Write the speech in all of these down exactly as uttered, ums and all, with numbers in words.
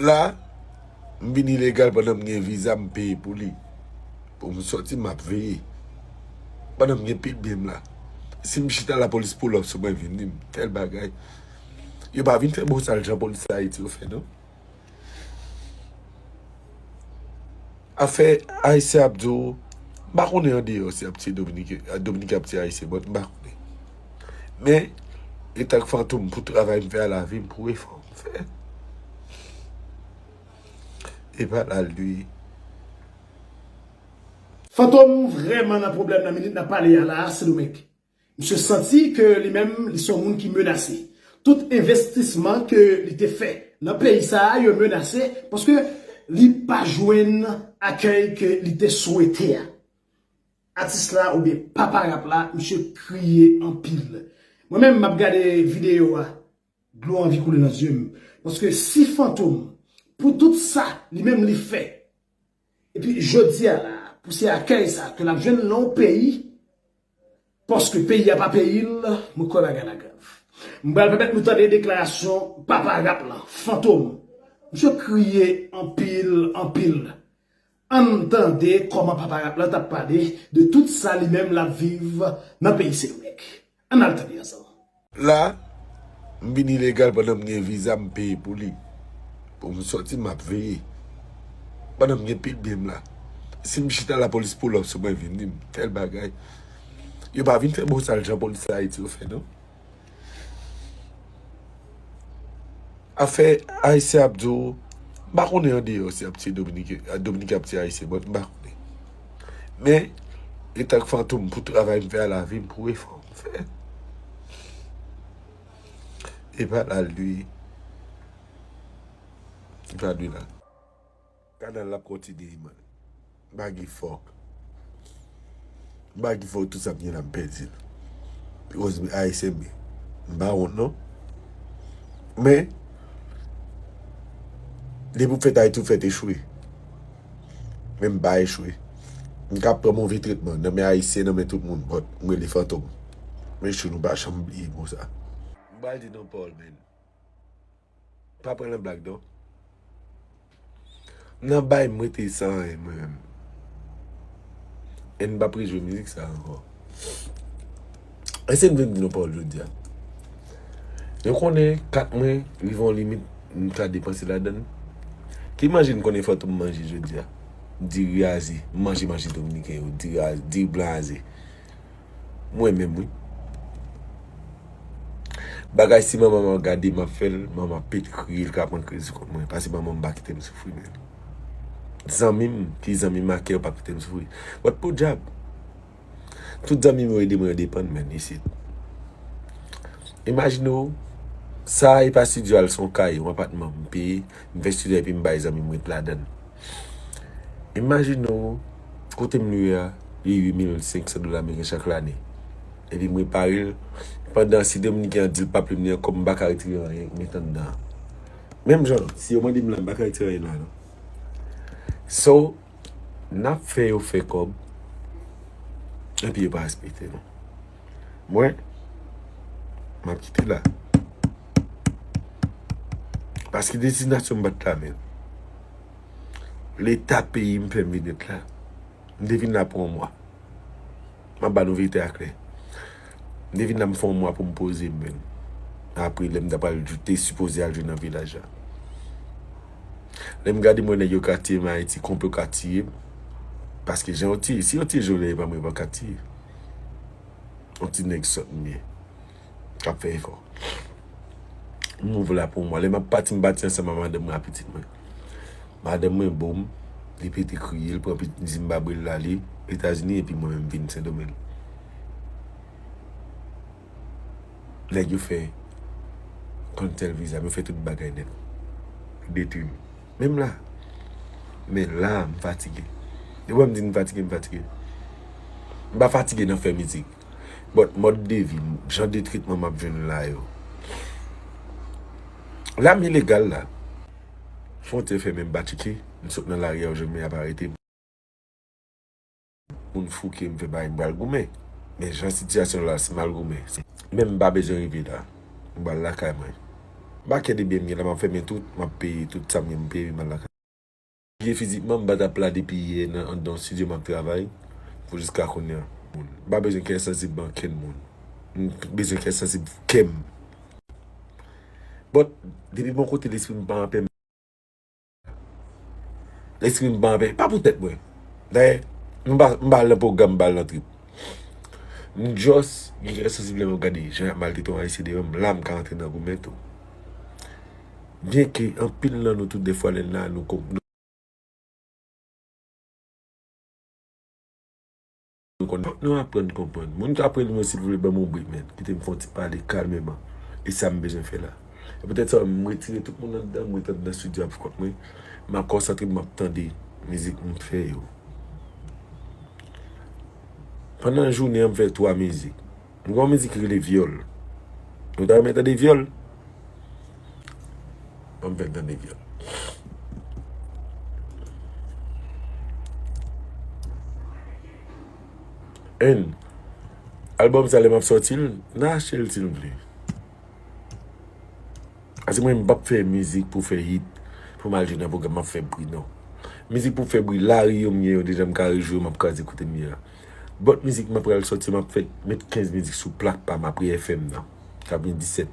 La, m vin ilegal pandan m gen viza, m peye pou li. Pou m sòti, m ap veye. Pandan m gen pil byen m la. Si m chita, lapolis pull up sou mwen, vin di m tèl bagay. Yo pa vin fè bon sal jan polis Ayiti yo fè, non. Afè Ayisyen ap di w, m pa konnen andeyò si y ap tiye Dominiken, Dominiken ap tiye Ayisyen, but m pa konnen. Men, etan k Fantom, pou travay m fè a, lavi m, pou efò m fè, e pa la l dwe. Fantom vrèman nan pwoblèm nan minit n ap pale a la, Sendomeng. Misye santi ke li menm, li se yon moun ki menase. Tout envestisman ke li te fè nan peyi sa a, yo menase, paske li pa jwenn akèy ke li te swete a. Atis la oubyen papa rap la, misye kriye anpil. Mwen menm, m ap gade videyo a, dlo anvi koule nan zye m. Paske si Fantom, pou tout sa li menm li fè, epi jodi a la, pou se akèy sa ke l ap jwenn nan yon peyi, paske peyi a pa peyi l, mwen kwè bagay la grav. M pral pèmèt nou tande deklarasyon papa rap lan, Fantom. Misye kriye anpil, anpil. Ann tande kòman papa rap lan t ap pale de tout sa li menm l ap viv nan peyi Sendomeng. Ann al tande ansanm. La, m vin ilegal pandan m gen viza, m peye pou li. Pou m sòti, m ap veye. Pandan m gen pil byen m la. Si m chita, lapolis pull up sou mwen, vin di m tèl bagay. Yo pa vin fè bon sal jan polis Ayiti yo fè, non. Afè Ayisyen ap di w, m pa konnen andeyò si y ap tiye Dominiken, Dominiken ap tiye Ayisyen, but m pa konnen. Men, etan k Fantom, pou travay m fè a, lavi m, pou efò m fè, e pa la l dwe. E pa dwe la. Kanal la ap kontinye, man. M pa give fuck. M pa give fuck, tout sa m gen la m pèdi l. Because mi Ayisyen, mi. M pa wont, non. Men, depi w fèt Ayiti, w fèt echwe. Men m pa echwe. M ka pran move tretman nan men Ayisyen, nan men tout moun, but m rele Fantom. Men chou nou pa janm bliye mo sa. M pral di non Paul, men. Pa pran nan blag, non. Nan bay m rete san anyen, mwen menm. E m p ap rejwe mizik sa ankò. Èske n vin di nou pawòl jodi a? Nou konnen kat mwen rive yon limit, m ka depanse ladan l. Ki manje n konnen Fantom manje jodi a? Diri aze, manje manje dominiken yo, diri aze, diri blan aze. Mwen menm, wi. Bagay si manman m ap gade m ap fè l, manman m ap pete kriye, l ka pran kriz kont mwen. Paske manman m pa kite m soufri, men. Zanmi m, ki zanmi m a kè, pa kite m soufri. But podyab. Tout zanmi m yo ede mwen, yo depann, men, isit. Imajine w, sa e pa estidyo a, l se yon kay, yon apatman, m peye, m fè estidyo epi m bay zanmi m ret ladan l. Imajine w, kote m lwe a, li uit mil senk san dola ameriken chak lane. Epi m repare l, pandan si dominiken an di l p ap lwe m li ankò, m pa ka retire anyen k met anndan an. Menm jan, si yo mande m la, m pa ka retire anyen la, non. So, n ap fè yo fè kòb, epi yo pa respekte nou. Mwen, m ap kite la. Paske destinasyon m pa t la, men. Leta peyi m fè m vin ret la. M te vin la pou yon mwa. M ap ba nou verite a klè. M te vin la, m fè yon mwa pou m poze m, men. Apre, lè m ta pral jou-, te sipoze al jwe nan vilaj la. Lè m gade, m wè nèg yo ka tiye m Ayiti, konplo ka tiye m. Paske jan yo tiye, si yo tiye Jovenel, e pa mwen yo pa ka tiye. Yon ti nèg sòt m ye. K ap fè efò. M move la pou mwa. Lè m ap pati, m pati ansanm ak madanm mwen ak pitit mwen. Madanm mwen bo m, li pete kriye, l pran pitit, li di m pa brile l ale Etazini, epi mwen menm vin Sendomeng. Nèg yo fè cancel viza m, yo fè tout bagay nèt. Detwi m. Men m la. Men la, m fatige. Depi w wè m di m fatige, m fatige. M pa fatige nan fè mizik. But mòd de vi m, jan de tretman m ap jwenn la yo. La m ilegal la. Fwontyè fèmen, m pa tcheke. M sot nan lari a, yo jwenn m, y ap arete m. Moun fouke m, fè bagay, m pral goumen. Men jan sitiyasyon la, si m al goumen, se, men m pa bezwen rive la. M pral lakay mwen. M pa kè de byen m gen la, m ap fèmen tout, m ap peye tout sa m gen m peye, m al lakay. Gen fizikman, m pa t ap la depi yè nan anndan yon estidyo m ap travay pou jiska kounye a. M pa bezwen kè sansib ankenn moun. M bezwen kè sansib kè m. But, depi bon kote lespri m pa anpè, lespri m pa anpè, pa pou tèt mwen. Dayè, m pa, m pa al nan pwogram, m pa al nan trip. M just gen kè sansib lè m ap gade jan y ap maltrete yon Ayisyen devan m, la m ka antre nan goumen tou. Byenke anpil nan nou tou, defwa, lè n la, nou, nou konn, nou aprann konprann. Moun k ap rele mwen, silvouplè, ban m yon break, man. Kite m fè yon ti pale kalmeman. E sa m bezwen fè la. E poutèt sa, m retire tout moun anndan, m ret anndan estidyo a pou kont mwen. M ap konsantre, m ap tande mizik m fè yo. Pandan jounen an, m fè twa mizik. M gen yon mizik ki rele Vyòl. Nou ta renmen tande Vyòl? Ban m fè n tande Vyòl. Enn, albòm sa, lè m ap sòti l, n a achte l si n vle. Paske mwen, m p ap fè mizik pou fè hit, pou m al jwe nan pwogram, m ap fè bri, non. Mizik pou fè bri, lari yo m ye yo, deja m ka rejwe yo, m ap kraze kote m ye a. But mizik m ap pral sòti, m ap fè, met kenz mizik sou plak pa m apre F M nan. Sa vin disèt.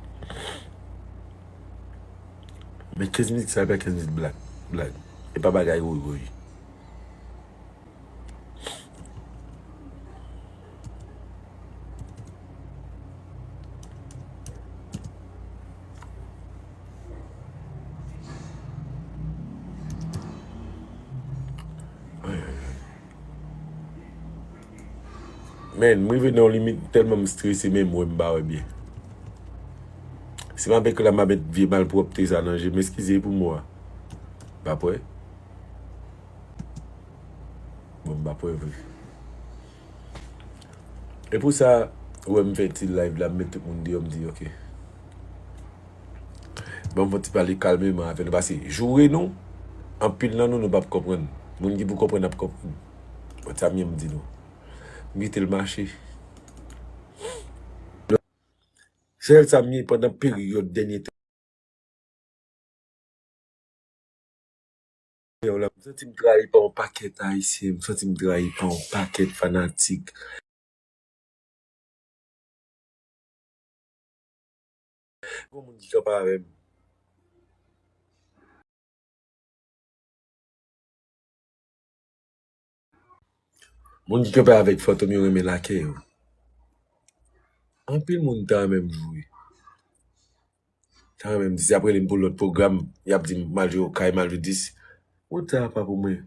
Men kenz mizik sa, e pa kenz mizik blag, blag. E pa bagay woy woy. Ay, ay, ay. Men, m rive nan yon limit, tèlman m strese, menm wè m pa wè byen. Si m ap ekri la, m ap met vye malpwòpte sa nan je m, eskize pou mo a. M p ap wè. Bon, m p ap wè vre. E pou sa, ou wè m fè ti live la, m met tout moun deyò, m di, "Ok. Bon, m fè ti pale kalmeman avè nou." Paske joure nou, anpil nan nou, nou p ap konprann. Moun ki pou konprann ap konprann. Bon, sa m ye m di nou. M kite l mache. Sèl sa m ye pandan peryòd dènye tan yo la, m santi m trayi pa yon pakèt Ayisyen, m santi m trayi pa yon pakèt fanatik. Gon moun ki kanpe avè m. Moun ki kanpe avèk Fantom yo renmen lakè yo. Anpil moun ta renmen m joure. Ta renmen m di, si ap rele m pou lòt pwogram, y ap di m m al jwe okay, m al jwe dis. Wout sa a pa pou mwen.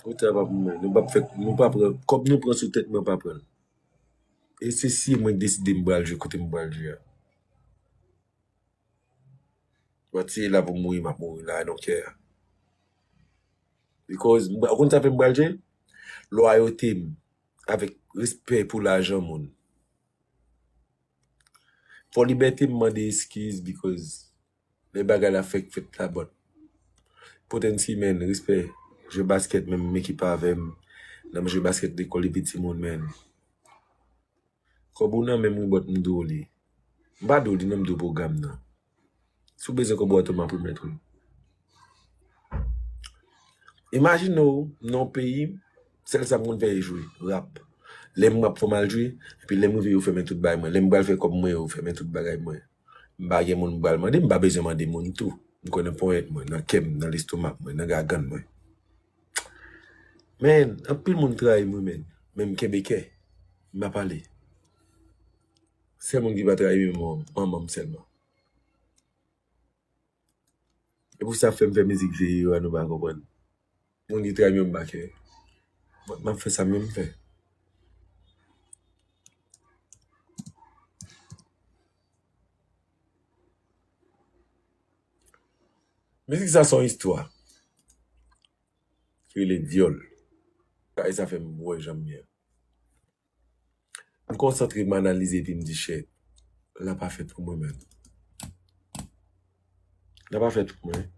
Wout sa a pa pou mwen. Nou p ap fè, nou p ap pran, kòb nou pran sou tèt mwen, pa pran l. E se si mwen deside m pral jwe kote m pral jwe a. But si e la pou m mouri, m ap mouri la, I don't care. Because, ou konn sa fè m pral jwe? Lwayote m, avèk respè pou lajan moun. Fò libète m mande eskiz, because lè bagay la fèk fèt la, but Potency, man, respè. Jwe baskèt menm ekip avè m. Nan m jwe baskèt lekòl epi timoun, man. Kòb ou nan men m wi, but m dwe w li. M pa dwe w li non, m dwe pwogram nan. Si w bezwen kòb ou a tou, m ap remèt ou l. Imajine w nan yon peyi, sèl sa m konn fè e jwe, rap. Lè m rap fò m al jwe, epi lè m rive yo fèmen tout bagay mwen. Lè m pral fè kòb mwen, yo fèmen tout bagay mwen. M pa gen moun m pral mande, m pa bezwen mande moun tou. M konnen ponyèt mwen, nan kè m, nan lestomak mwen, nan gagann mwen. Men, anpil moun trayi m wi, men, men m kenbe kè. M pa pale. Sèl moun ki pa trayi m, manman m sèlman. E pou sa fè m fè mizik veye yo a, nou pa konprann. Moun ki trayi m yo m pa kè. But m ap fè sa m menm fè. Mizik sa se yon istwa ki rele Vyòl. Kay sa fè m wè jan m ye. M konsantre, m analize epi m di, "Shit, la pa fèt pou mwen menm. La pa fèt pou mwen."